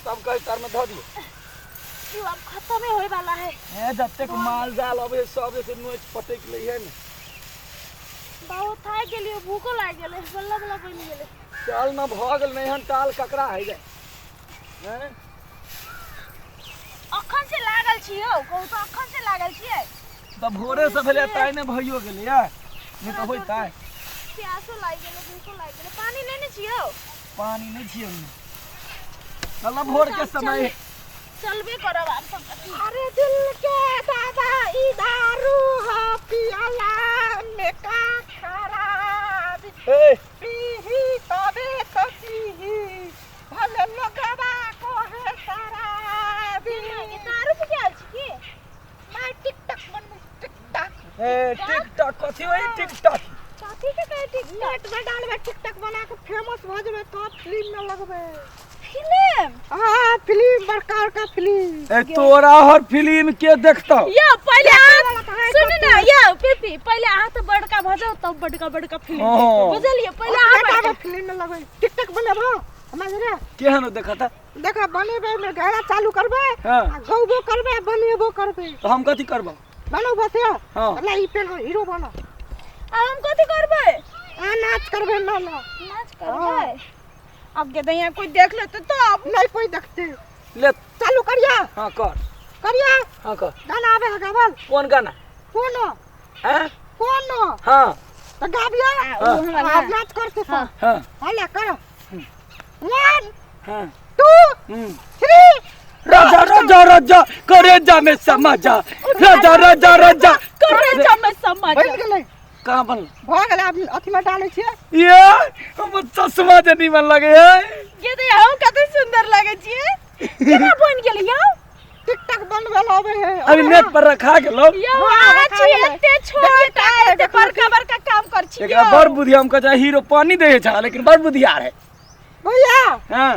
सब कहे तर में धऽ दियौ। यौ आब खतमे होय वाला है। हे जतेक माल जाल अबै है सब जे नोचि पटकि लै है ने। बहुत थाकि गेलियै, भूखो लागि गेलै, बल्ला बल्ला बनि गेलै। चल न भऽ गेल, नहि एहन टाल ककरा हइ जाय। हैं? अखन से लागल छी यौ, कहू तऽ अखन से लागल छियै। तऽ भोरे से भेलै ताहि ने भइयो गेलैया, नहि तऽ होइतै। प्यासो लागि गेलै, भूखो लागि गेलै। पानी लेने छी यौ? पानी नहि छियै। चल न भोर के समय चलबे करब आब सब। अरे दिल के दादा ई दारू ह पियला में का खराबी, ए पीही तबे तो जीही, भले लोगवा कहे शराबी। दारू पी के आयल छी की? मैं टिकटॉक बनबै, टिकटॉक। ए टिकटॉक कथी होइ टिकटॉक? कथी के कहै टिकटॉक? नेट में डालबै, टिकटॉक बना के फेमस भऽ जेबै तब फिल्म में लगबै। फिल्म? हाँ फिल्म, बड़का बड़का फिल्म। ए तोरा हर फिल्म के देखतौ? यौ पहिले देखै अहाँ वाला तऽ है। सुनू ने यौ पीपी, पहिले अहाँ तऽ बड़का भऽ जाउ तब बड़का बड़का फिल्म हँ। देखबै, बुझलियै? पहिले अहाँ बड़का बड़का फिल्म में लगबै, टिकटॉक बनेबो हमरा जरे। केहन देखता? देख बनेबै में गाना चालू करबै। हाँ। आ गौबो करबै आ बनेबो करबै। तऽ हम कथी करबो? बनो बस यौ। हाँ। ला ई पेन, हीरो बनो। आ हम कथी करबै? आ नाच करबै ना ना। नाच करबै? अब के दैया कोई देख लेते तब। नहीं कोई देखते। ले चालू करिया। हाँ कर। करिया। हाँ कर। गाना आवे है गावल? कौन गाना? कौन? हैं? कौन? हाँ। तो गाबिया। आ, उ हमर आ नाच करते सब। हाँ। हाँ। हाँ ले कर। 1 हाँ। 2 3। राजा राजा राजा करे जा में समा जा, राजा राजा राजा करे जा में समा जा। बन गेलै। कहाँ बनल? भऽ गेलै, आब अथी में डालै छियै। ये हमर चश्मा जे निमन लगे है। ये तो हम कते सुंदर लगे छियै। केना बन गेलै यौ? टिकटॉक बनबै लए अबै है। अभी नेट पर रखा गेलो। यौ हाँ, अहाँ रखा छी गेलै। एते छोट देखिए, आ एते देखिए। बड़का बड़का काम कर छी। एकरा बड़ बुद्धि, हम कहै हीरो पानी दै छै लेकिन बड़ बुद्धियार है। भैया। हाँ।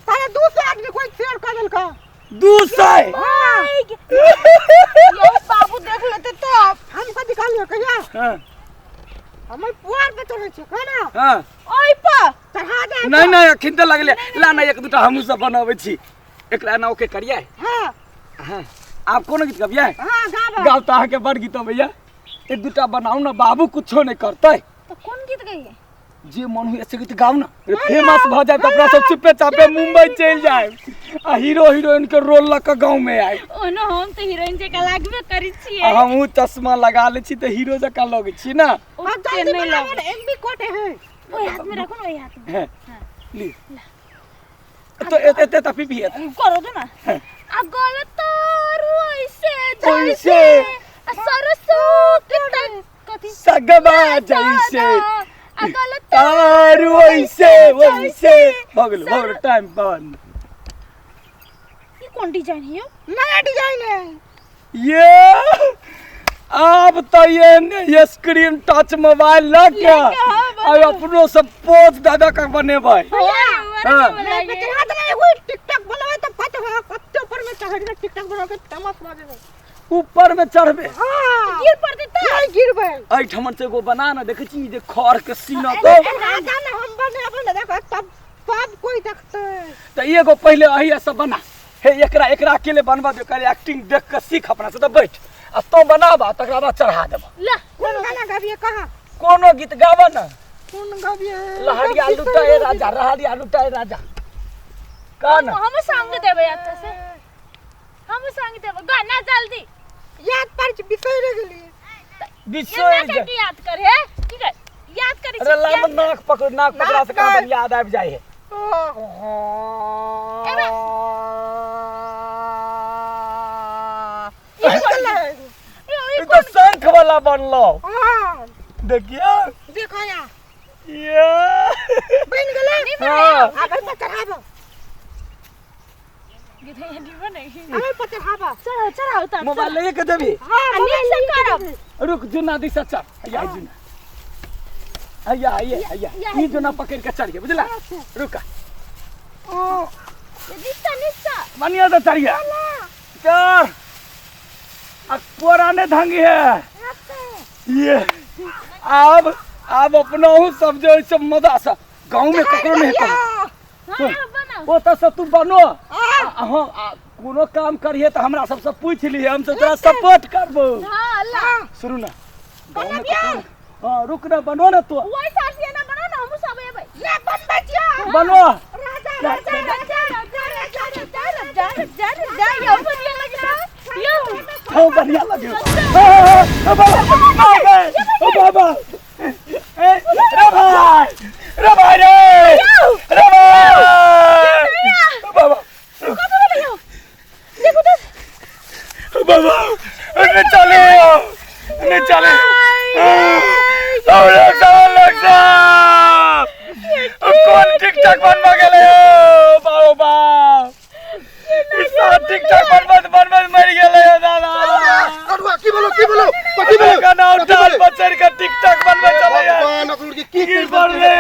250 आदमी कोई शेयर कर देलका। 200? हाँ। यौ बाबू देख लेते तब। हम कथी कहलियो कहिया? हाँ। हमर पुआर पे चढ़ै छै कह ना। हाँ। ओइ पर चढ़ा दे। नहीं नहीं अखन तऽ लगले ला ना एक दूटा हमहूँ सब बनबै छी। एकरा एना ओके करियै। हाँ। हाँ। आप कोनो गीत गबियै? हाँ गाब। गाब तऽ अहाँके बड़ गीत अबैया। एक दूटा बनाउ ना बाबू, कुछो नहीं करतै। तऽ कोन गीत गइयै? जे मन हुए से गीत गाउ ना, फेमस भऽ जाए तऽ अपना सब चुपे चापे मुंबई चलि जाए आ हीरो हीरोइन के रोल लऽ कऽ गाँव में आए। ओना हम तऽ हीरोइन जकाँ लागबे करै आ छियै। हमहूँ चश्मा लगा लै छी तऽ हीरो जकाँ लगै छी ना। हाँ ओते जल्दी नहि बनाबो लगै। ने, एमबी कोटे है। ओहि हाथ में राखू ने, ओहि हाथ में। हैं, हाँ। ली तो एते तऽ पीपी एते। करो दो ना। आ गलत ऐसे ओइसे। जैसे आ सरसों के तक कथी सगवा जैसे आ गलत तार वैसे वैसे। भऽ गेल भऽ गेल, टाइम बंद। ई कोन डिजाइन है यौ? नया डिजाइन है। ये आब तऽ ये ने स्क्रीन टच मोबाइल लऽ के लऽ के, हाँ, आब अपनो सब पोज दादा के बनेबै। हाँ। नहीं पे चढ़ा देना, एगो टिकटॉक बनबै तऽ फट हो कते ऊपर में चढ़ के टिकटॉक बना के फेमस भऽ जेबै। ऊपर में चढ़बे? हाँ। गिर पड़तै तऽ? नहीं गिरबै। एहिठमन से एगो बना ने, देखै छी जे खर के सीना तो। राजा ने हम बनेबै ने, देखो तब सब कोई देखतै। तऽ एगो पहिले अही सब बना। हे एकरा एकरा अकेले बनबा दियौ, कहले एक्टिंग देख के सीख अपना से, तऽ बैठ आ तो बनाबा तकरा बाद चढ़ा देबा। ला कोन गाना गाबिए कहाँ? कोनो गीत गाबा ना। कोन गाबिए? लहरिया लुटाए राजा, लहरिया लुटाए राजा। कह ना। हम संग देबै एतऽ से, हम संग देबै गाना जल्दी। याद पर छी, बिसरि गेलियै। बिसरि एना जा। के याद कर हे, की कर याद करै छी? अरे लाम याद नाक पकड़, नाक पकड़ा से कहाँ याद आबि जाइ है। यौ, ई तऽ शंख वाला बनलो। हाँ। देखियौ। देखो या। ये बन गेलै। हाँ। आब एहि पर चढ़ाबो। गीत है निमन है। आब एहि पर चढ़ाबो। चढ़ाओ चढ़ाओ तब। मोबाइल लए के देबी? हाँ, आ नीक से करब। रुक, जुना दिशा चढ़। हैया जुना, हैया हैया हैया, ई जुना पकड़ के चढ़िए, बुझला? रुक। ओ निस्सा निस्सा बढ़िया से चढ़िए, चढ़। आ कोरा ने ढंग है ये। आब आब अपनहु सब जे सब मजा से गाँव में ककरो नहीं कहब। हाँ बनाओ। ओतऽ से तू बनो। आ हाँ, कोनो काम करिहे तऽ हमरा सबसँ पूछि लिहे, हम सब तोरा सपोर्ट करबो। हाँ अल्लाह। शुरू ना गाँव में हाँ रुक ना, बनो ना तू। वही साल से ना बनो ना, हमहूँ सब एबै। ले बनबै छियै। बनो। राजा राजा राजा राजा राजा राजा राजा राजा राजा यो बढ़िया लगला यो। हाँ बढ़िया लगे। बाबा ओ बाबा, ए रे भाई, रे भाई, रे रे भाई, बाबा कतऽ गेलै यौ? देखू तऽ। बाबा नहीं चले, नहीं चले। ओ लोग सब, लोग सब कौन टिकटॉक बनवा गेलै? बाबा बाप, टिकटॉक बनबैत बनबैत मरि गेलै दादा। कटुआ की बोलो, की बोलो, कथी बोलो? गाना उठाल बचर के टिकटॉक बनबै चलै। भगवान अकरूर के की गिर पड़लै।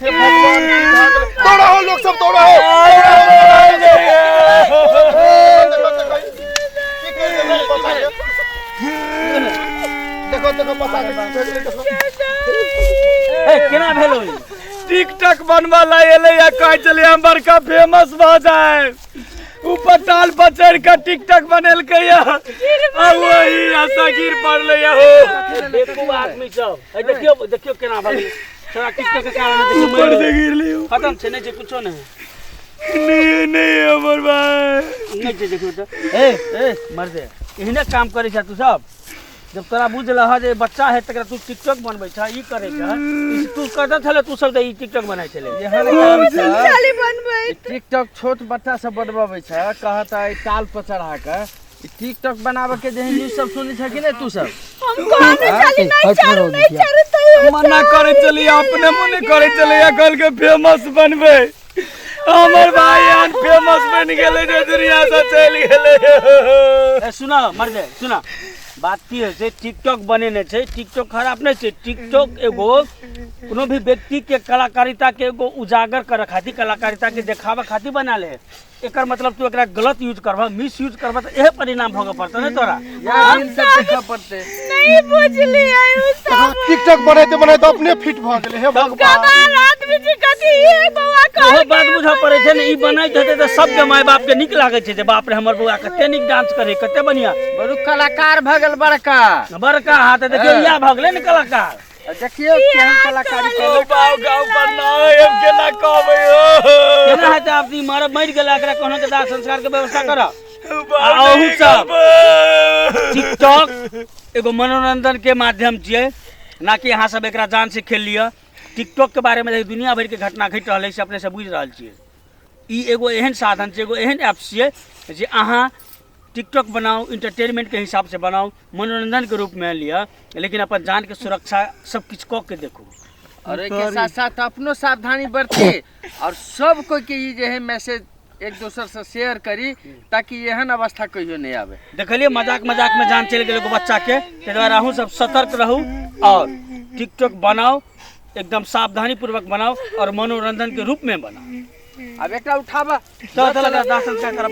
हे भगवान, की भऽ गेलै? दौड़ा हो लोग सब, दौड़ा हो। देखो देखो की कहि देलक बच्चा के। देखो देखो बच्चा के की भऽ गेलै, देखो। ए केना भेलो ई? टिकटॉक बनबऽ ला एलै आ कहै छलै हम बड़का फेमस भऽ जाए। ऊपर टाल पर चढ़ि कऽ टिकटॉक बनेलकै आ वही आशा गिर पड़लै हो। बेवकूफ आदमी सब ए देखियो देखियो केना भऽ गेलै सारा टिकटॉक के कारण। देखियो ऊपर से गिरलै। खत्म छै, नहि छै कुछो नहि। नहीं नहीं हमर भाई नहि छै। देखियो तऽ ए ए मर्दे, एहने काम करै छ तू सब। जब तोरा बुझल ह जे बच्चा है तकरा तू टिकटॉक बनबै छ, ई करै छ, ई तू कतऽ छले? तू सब तऽ ई टिकटॉक बनाइ छले। एहन काम छै। खाली बनबै। टिकटॉक छोट बच्चा सब बनबबै छै, कहत है टाल पर चढ़ा के ई टिकटॉक बनाबे के। जे न्यूज सब सुनै छै कि नहि तू सब? हम कहने छली नहीं चढ़ू, नहीं चढ़ू, तैयो मना करै छलियै, अपने मने करै छलियै। कहलकै के फेमस बनबै। हमर भाई एहन फेमस बनि गेलै जे दुनिया से चलि गेलै। ए सुन मर्दे, सुन, बात की होइ छै, टिकटॉक बनेने छै, टिकटॉक खराब नहि छै। टिकटॉक एगो कोनो भी व्यक्ति के कलाकारिता के एगो उजागर करे खातिर, कलाकारिता के देखावे खातिर बना ले। एकर मतलब तू एकरा गलत यूज करबह, मिस यूज करबह तऽ इहे परिणाम भोगऽ पड़तौ ने तोरा। या रील सब देखऽ पड़तै। नहीं बुझलियै उ सब। टिकटॉक बनैते बनैते अपने फिट भऽ गेलै। हे भगवान, कमाल आदमी जी, कथी ये बौआ ओहो कहलकै। बात बुझऽ पड़ै छै ने। ई बनैत हेतै तऽ सबके माय बाप के नीक लागै छै जे बाप रे, हमर बौआ कते नीक डांस करे, कते बढ़िया। बड़ू कलाकार भऽ गेल बड़का। बड़का हाथ देखियौ, इएह भऽ गेलै ने कलाकार। आ देखियौ केहन कलाकारी केलक। बाप गाँव पर ना हम केना कहबै हो? केना हेतै आब? ई मर मरि गेला, एकरा कोनो के दाह संस्कार के व्यवस्था करऽ। अहू सब टिकटॉक एगो मनोरंजन के माध्यम छियै, ना कि अहाँ सब एकरा जान से खेल लिअ। टिकटॉक के बारे में दुनिया भरि के घटना घटि रहल है से अपने सब बुझि रहल छियै। ई एगो एहन साधन छै, एगो एहन ऐप छियै जे अहाँ टिकटॉक बनाउ, इंटरटेनमेंट के हिसाब से बनाउ, मनोरंजन के रूप में लिअ, लेकिन अपन जान के सुरक्षा सब किछु कऽ के देखू। और एहिके साथ साथ अपनो सावधानी बरती और सब कोई के ई जे है मैसेज एक दोसर से शेयर करी ताकि एहन अवस्था कहियो नहीं आवे। देखलिए मजाक मजाक में जान चलि गेल एगो बच्चा के। ताहि दुआरे अहूँ सब सतर्क रहू और टिकटॉक बनाउ, एकदम सावधानी पूर्वक बनाउ और मनोरंजन के रूप में बनाउ। अब एकरा उठाबा। चल चल, दाह संस्कार करऽ।